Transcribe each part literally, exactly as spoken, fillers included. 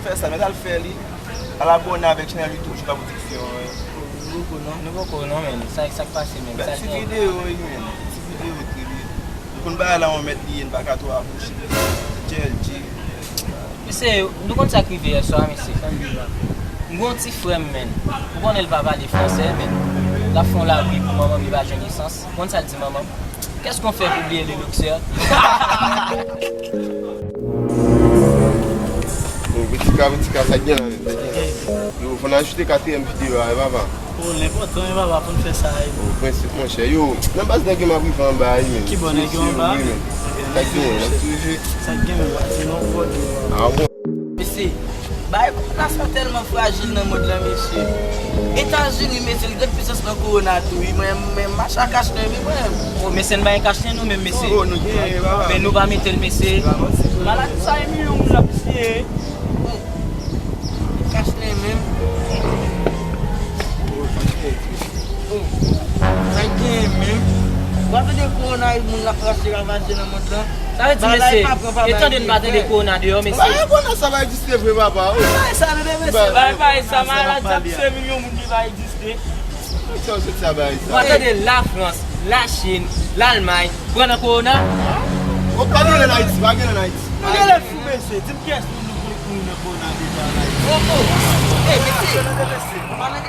Fè sa, mèt al fè li. Al abòne avèk chanèl YouTube Chita pou Diksyon, wi. Nou poko non, nou poko non, men. Sa, sa k pase, men? Sa ti videyo, wi, men. Ti videyo, wi. Nou konn bagay la, yon mèt li ye, n pa ka twò apwoche. J L G. Mesye, nou konn sa k rive yè swa, mesye. M gen yon ti frè m, men. Ou konnen l pa pale fransè, men. L ap fè yon labri pou manman m, li pa jwenn esans. Ou konn sa l di manman m? Qu'est-ce qu'on fait pour oublier le luxe? Yo, Boutika, Boutika, sa k gen la, men? Sa k gen la? Yo, fò n ajoute katriyèm videyo a, wi, papa. O, l enpòtan, wi, papa, pou n fè sa, wi. O, prensip, monchè. Yo, nan baz nèg yo m ap rive anba, wi, men. Ki bò nèg yo anba? Wi, men. Sa k gen, n ap tou rive. Sa k gen, men, pa di non, pòt yo. Ah, bon. Mesye, bagay kòwona sa tèlman frajil nan mond lan, mesye. Etazini, mesye, li gen pwisans nan kòwona tou, wi. Mwen, mwen, mache a kach nan men mwen. O, mesye, n pa gen kach nan nou menm, mesye. O, nou gen, papa. Men nou pa mete l, mesye. Maladi sa, e milyon moun l ap tiye. Kach nan men. O, sa k gen menm? W ap tande kowona moun l ap rache ravaje nan mond lan. Sa vle di, mesye, e tande n pa tande kowona deyò, mesye. Bagay kowona sa pa egziste vre, papa. O. Bagay sa, tande, mesye. Bagay, bagay sa, maladi ap tiye milyon moun ki pa egziste. Sa w sot sa bagay sa? W ap tande Lafrans, Lachin, Lalmay pran nan kowona. O, pa gen ann Ayiti, pa gen ann Ayiti. Nou genlè fou, mesye. Di m kiyès moun nou konnen ki mouri nan kowona deja ann Ayiti. O, o. E, mesye. Tande, mesye. Tèlman frajil.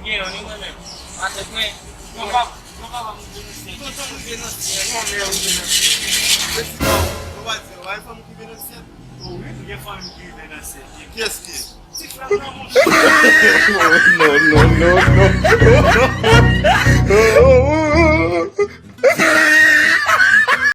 Gen yon, ni mwen menm. Patrick, mwen, mwen pa, mwen pa, mwen pa rive nan syèl. Tonton rive nan syèl, mwen rive nan syèl. Prezidan, mwen pa di, mwen pa fanm ki rive nan syèl. O wi, gen fanm ki rive nan syèl. Kiyès ki? Non, non, non, non.